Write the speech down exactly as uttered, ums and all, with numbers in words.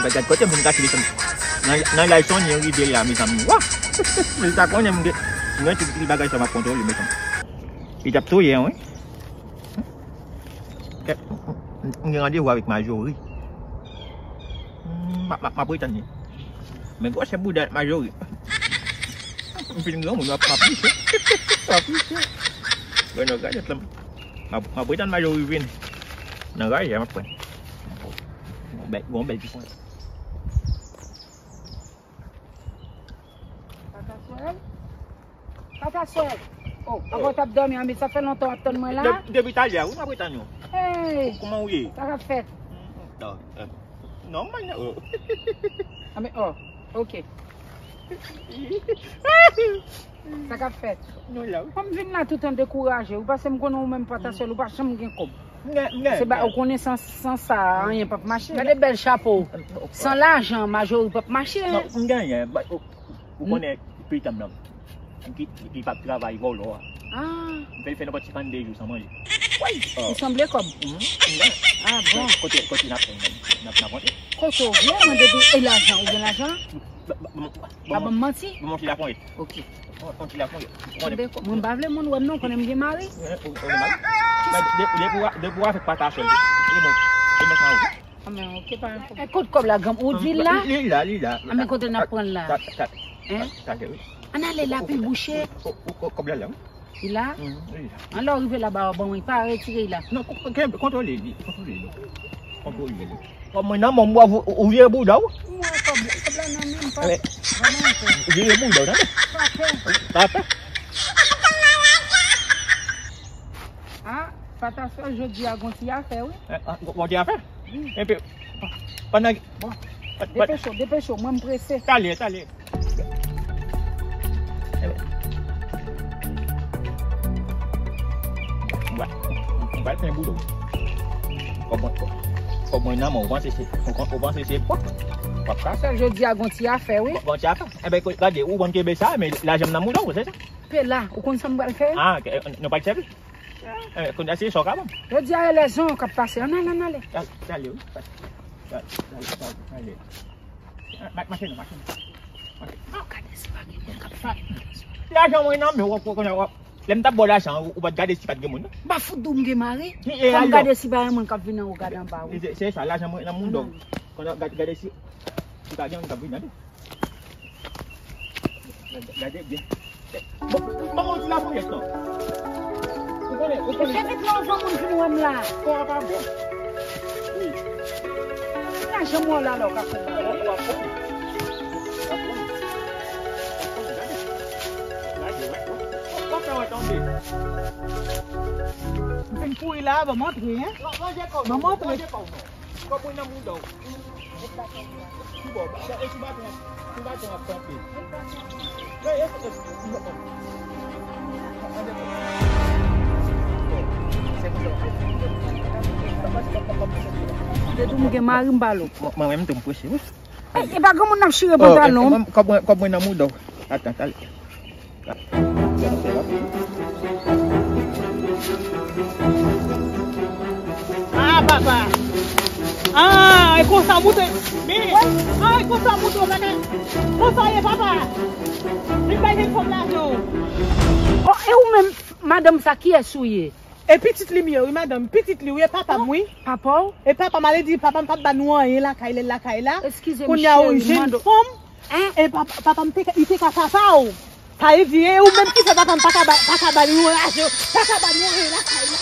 Gad kote m vin kache desann. Nan, nan laj Sony rive la, mezanmi. Wa! Li ta konnen m gen, m gen tout ti bagay sa m ap kontwole, mezanmi. Li t ap touye, wi. M gen randevou avèk Majori. M ap, m ap, m ap retann li. Men gwosè bouda Majori. M fin granmoun, m ap, m ap liche. M ap liche. Bon, nou gade la. M ap, m ap retann Majori vin. Nan raje, m ap pran. Bon, bèl, bon, bèl ti pwen. Pataswèl? Pataswèl! Oh, papa w t ap dòmi an, men sa fè lontan w ap tann mwen la? De-, depi talè, wi, m ap retann ou. Hey! Kòman w ye? Sa k ap fèt? Non, eh, nòmal, non. Ah, men, oh, ok. Sa k ap fèt? Nou la, wi. Kòm vin la toutan dekouraje, ou pase m konnen ou menm Pataswèl, ou pa janm gen kòb. M gen, m gen, se ba, m gen. Ou konnen san, san sa, anyen p ap mache. Gade bèl chapo w. San lajan, Majori p ap mache. Non, m genyen. Ba, ou, ou konnen peyi tanm nan. Ki, ki p ap travay vòlò a. Ah. M fè, fè nenpòt senkann de jou san manje. Wi. Ou sanble kòb. M gen. Ah, bon. Kote, kote n ap, n ap, n ap monte? Kote w vle, mwen depi, e lajan, ou gen lajan? Ba, ba, ba, ba, ba, ban m manti? Ban m monte la ponyèt. Ok. On, on ti la ponyèt. Mwen pa vle moun wè m non, konnen m gen mari. Ou, ou gen mari? Men de, depi w a, depi w avèk Pataswèl, e mwen, e mwen sa ou. Ah, men ok, pa gen pwoblèm. E kot kòb la, granm? Ou di l la? Li, li la, li la. Ah, men kote n ap pran l la? Hein? Talè, wi. Ann ale la, pi bouche. Kòb la la, wi. Li la? Li la. Ann lè w rive laba, w ban mwen, pa retire l la. Non, kontwole li, kontwole li. Kontwole li. Kòb mwen nan men w, ou, ou vire bouda w. Mwen kòb, kòb la nan men m, pa, pa nan men m. Vire bouda w, tande? Pa pè. Pa pè. Ah, Pataswèl, jodi a gon ti afè, wi. Eh, ah, gon, gon ti afè? Wi. Enpe, pandan, bon, depeche w, depeche w, mwen m prese. Talè, talè. Mwen, mwen pral plen bouda w. Kòb mwen, kòb mwen nan men w, ou panse se, ou panse se pòp? W ap ka. Sèl jodi a gon ti afè, wi. Gon ti afè. Enben, gade, ou konn kenbe sa, men lajan m nan mouda w, se sa? Pe la, ou konn sa m pral fè? Ah, nou pral sèvi? Eh, kounye a se sa w ka ban m. Jodi a e lèzon k ap pase. Ann ale, ann ale. Talè, talè, wi. Talè, talè, talè. Ah, ma-, mache non, mache non. Mache. Ah, gade si pa gen moun k ap fè. Lajan mwen nan men w, w ap, w ap, lè m t ap ba w lajan, ou, ou pa t gade si pa t gen moun, non? M pa fout di w m gen mari. Fò m gade si pa gen moun k ap vin anwo, gade anba, wi. Se, se sa, lajan mwen nan mouda w. Kounye a, gade, gade si, si pa gen moun k ap vin, gade. Gade byen. Bon, ban mwen ti laponyèt non. Ou konnen, ou konnen. Evit lè yon moun vin wè m la. Kò a pa bon. Wi. M pa janm wè w la lè w ka fè bagay. Ou ap konnen. Ou ap konnen. Ou ap konnen, gade. Gade, w ap konnen. W ap fè w tonbe. M fin kouri la, ban m antre, hein. Non, manje kò w non, manje kò w non. Kòb mwen nan mouda w. Ki bò? E sou baton, sou baton ap kanpe. E, e, e, e, Depi m gen mari, m pa lòt. Mwen, mwen menm tou m prese, wi. E, e pa gen moun n ap chire pantalon. Kòb mwen, kòb mwen nan mouda w. Atan, talè. Ah, papa. Ah, e konsa moute. Men, ah, e konsa moute, papa. Konsa ye, papa. Vin bay nèg fanm lajan. Oh, e ou menm, madanm sa, kiyès ou ye? E pitit li m ye, wi, madanm. Pitit li, wi, e papa m, wi. Papa w? E papa m, ale di papa m p ap ba nou anyen lakay, lè l lakay la. Eskize m, cheri, m mande w. Kounye a, ou jèn fanm. Hein? E papa, papa m te ka, li te ka papa w. Sa vle di, e ou menm ki fè papa m pa ka ba, pa ka ba nou yon lajan, pa ka ba nou yon lakay la.